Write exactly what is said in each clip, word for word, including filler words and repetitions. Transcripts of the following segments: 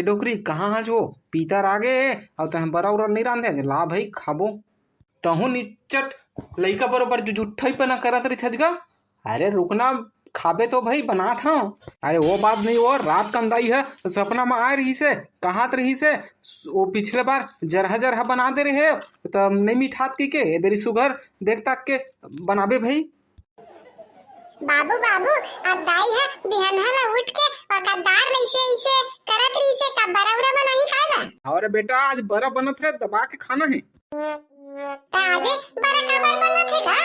डोकरी, कहाँ हस वो? पीतर आ गे, अउ तैं बरा उरा नइ रांधे हस? ला भई, खाबो। तहूँ निच्चट लइका बरोबर जो झूठा ही पना करत रहिथस गा। अरे रुकना, खाबे तो भई, बनात हंव। अरे वो बात नहीं, वो रात कन दाई ह सपना म आए रहिसे, कहत रहिसे, वो पिछले बार जरहा जरहा बना दे रहे, त नइ मिठात कहिके, ए दरी सुघर देख ताक के बनाबे भई। बाबू, बाबू, अब दाई ह बिहनहा ल उठ के ओकर दार ल अइसे अइसे करत रहिसे, का बरा उरा बनाही का गा? अरे बेटा, आज बरा बनत हे, दबा के खाना हे। त आजे बरा काबर बनत हे गा?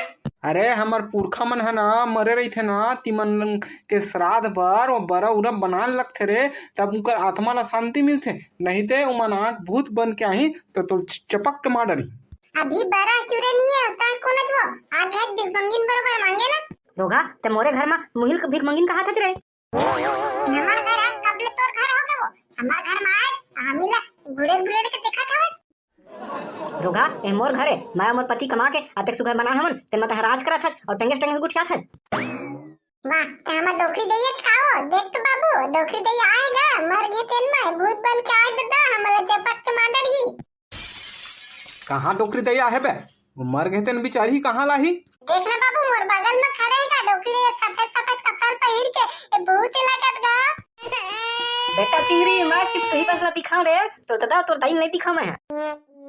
अरे, हमर पुरखा मन ह ना, मरे रहिथे ना, तिमन के श्राद्ध बर वो बरा उरा बनान लगथे रे, तब उनकर आत्मा ला शांति मिलथे, नहीं ते उमन आंख भूत बन के आही, त तोला च-, चपक के मार डारही। अभी बरा चुरे नहीं है, उतार कोन अच वो? आ घर भिखमंगिन बरोबर मांगे ना। रोगा, ते मोरे घर मा मुहिल के भिखमंगिन कहात हच रे? हमर घर ह, कब ले तोर घर हो गे वो? हमर घर मा आए, हमी ला गुड़ेर गुड़ेर के देखत हवस। रोगा, ए मोर घर ए, मैं मोर पति कमा के अतेक सुघर बनाए हवन, तेन म तैं राज करत हस अउ टंगेस टंगेस गुठियात हस। वाह, ते हमर डोकरी दई अच का वो? देख तो बाबू, डोकरी दई आए गा, मर गे तेन म, भूत बन के आए ददा, हमला चपक के मार डरही। कहाँ डोकरी दई आहे बे? वो मर गे तेन बिचारी, कहाँ लाही? देख ना बाबू, मोर बगल म खड़े हे गा डोकरी दई, सफेद सफेद कपड़ा पहिर के, ए भूत लगत गा। बेटा चिंगरी, मैं सिर्फ तुही बस ला दिखाऊं रे, तोर ददा, तोर दाई नहीं दिखाऊं मैं।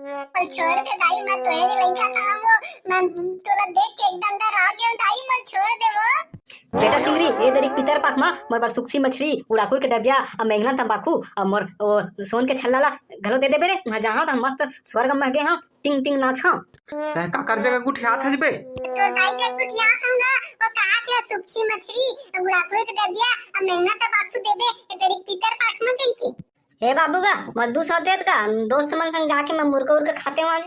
अरे छोड़ दे दाई, मैं तोहे ले लइका था वो, मैं तोला देख के एकदम डरा गेंव दाई, मैं छोड़ दे वो। बेटा चिंगरी, ए दरी पितर पाख मा मोर बर सुक्सी मछरी, उड़ाकुर के डबिया, अउ मेंगना तंबाकू, अउ मोर ओ सोन के छल्ला ला घलो दे देबे रे। उहाँ जाहूं त मस्त स्वर्ग म गे हंव, टिंग टिंग नाचहूं। तैं काकर जगह गुठियात हस बे? तोर दाई जग गुठियात हंव गा, वो कहात हे सुक्सी मछरी, उड़ाकुर के डबिया, अउ मेंगना तंबाकू देबे, ए दरी पितर पाख मा कहिके। हे बाबू गा, मोला दू सौ दे दे गा, दोस्त मन संग जाके मैं मुर्गा उर्गा खाते हंव आज।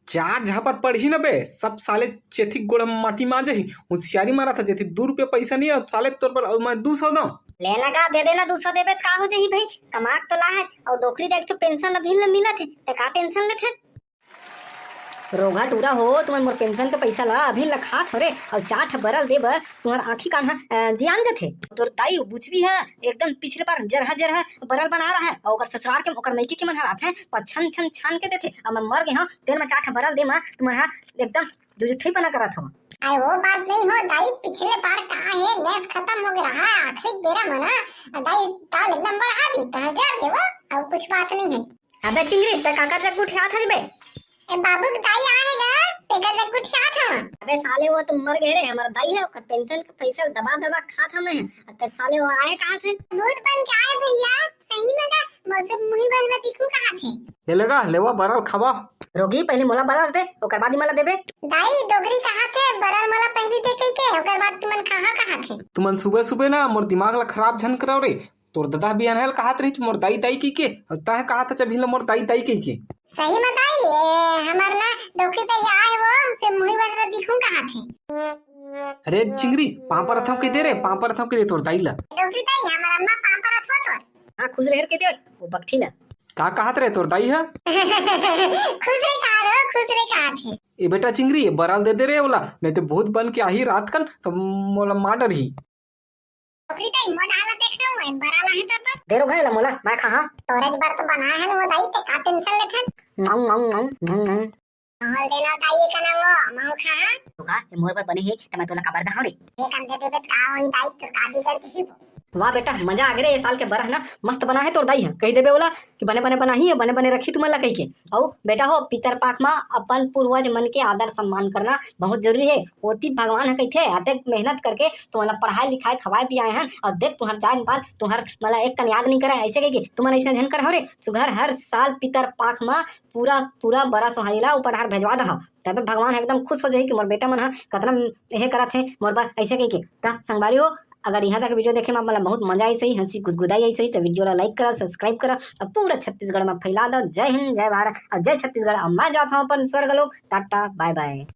चार झापट पड़ही न बे, सब साले चेथी गोड़ म माटी मा आ जाही। होशियारी मारत हस, जेती दू रुपया पैसा नहीं हे, साले तोर बर अउ मैं दू सौ दंव। ले ना गा, दे दे ना, दू सौ देबे त का हो जाही भई, कमा के तो लाहे हस, अउ डोकरी दई के तो पेंशन अभी ले मिलत हे, ते का टेंशन लेथे? रोगा टूरा हो, तुमन मोर पेंशन के पैसा ला अभी ल खात हो रे, अउ चार ठा बरा ल दे बर तुंहर आँखी कान ह, अ, जियान जथे। तोर दाई बुचवी ह एकदम पिछले बार जरहा जरहा बरा ल बना रहा है, अउ ओकर ससुरार के, ओकर मइके के मन ह आथे, अउ छन छन छान के देथे। अब मैं मर गे हंव, तेन म चार ठा बरा ल दे म तुमन ह एकदम जुजुठई पना करत हव। अरे वो बात नहीं हो दाई, पिछले बार का हे, गैस खतम हो गे रहा, आखिरी बेरा म ना, दाई दाल एकदम बढ़ा दी, तहर जा देवो, अउ कुछ बात नहीं है। अबे चिंगरी, तैं काकर जग गुठियात हस बे? ए बाबू के दाई आए हे गा, तेकर जग गुठियात हंव। अबे साले, वो तो मर गे रे, हमर दाई हे, ओकर पेंशन के पैसा दबा दबा खात हंव मैं। अबे साले, वो आए कहाँ से? भूत बन के आए भैया, सही में गा, मौसम मुही बन ला दिखू कहाँ थे। ले लेगा, लेवा बरा ल खावा। रोगी, पहले मोला बरा ल दे, ओकर बाद ही मोला देबे। दाई, डोकरी कहाथे, बरा ल मोला पहले दे कहिके, ओकर बाद तुमन खाहा कहाथे। तुमन सुबह सुबह ना मोर दिमाग ला खराब झन कराव रे, तोर ददा बिहनहा ल कहात रहिस मोर दाई दाई कहिके, अउ तैं कहात हस अभी ल मोर दाई दाई कहिके। सही म दाई, ए, हमर ना डोकरी दाई आए वो, से मुही बस ला दिखूं कहाथे। अरे चिंगरी, पाँव परत हंव कहि दे रे, पाँव परत हंव कहि दे तोर दाई ला। डोकरी दाई, हमर अम्मा पाँव परत हो तोर। हाँ, खुश रहे कहि दे, वो बकठी ला। का कहात रे तोर दाई ह? खुश रहे कहा रे, खुश रहे कहाथे। ए बेटा चिंगरी, ए बरा ल दे दे रे ओला, नहीं तो भूत बन के आही रात कन, त मोला मार डरही। डोकरी दाई, मोर डाल ला देख ना, मैं बरा लाहे त अपन। दे रोगा एला मोला, मैं खाहा। तोरे बर तो बनाए हन वो दाई, ते का टेंशन लेथन? माऊ, माऊ, माऊ, माऊ, माऊ। माहौल देना दाई, ये का नाम वो, माऊ खाहा। रोगा, ये मोर बर बने हे, त मैं तोला काबर दहां रे? ये काम दे देबे त का होही दाई, तोर का बिगड़ जही वो? वाह बेटा, मजा आ गे रे, ये साल के बरा ह ना मस्त बनाए हे तोर दाई ह, कहि देबे ओला कि बने बने बनाही, बने बने रखही तुमन ला कहिके। अउ बेटा हो, पितर पाख म अपन पूर्वज मन के आदर सम्मान करना बहुत जरूरी हे। ओती भगवान ह कहिथे, अतेक मेहनत करके तुमन ला पढ़ाए लिखाए खवाए पियाए हन, अउ देख तुंहर जाए के बाद तुंहर मन ला एक कन याद नइ करय, अइसे कहिके तुमन अइसने झन करहव रे। सुघर हर साल पितर पाख म पूरा पूरा बरा सोहारी ला ऊपर डहार भेजवा दहव, तबे भगवान ह एकदम खुश हो जाही कि मोर बेटा मन ह कतना हे करत हे मोर बर, अइसे कहिके। त संगवारी हो, अगर इहाँ तक video देखे म आप मन ला बहुत मजा आइस होही, हंसी गुदगुदाई आइस होही, त video ला like करा, subscribe करा, अउ पूरा छत्तीसगढ़ म फैला दव। जय हिंद, जय भारत, अउ जय छत्तीसगढ़। अब मैं जात हंव अपन स्वर्ग लोक। Tata, bye bye।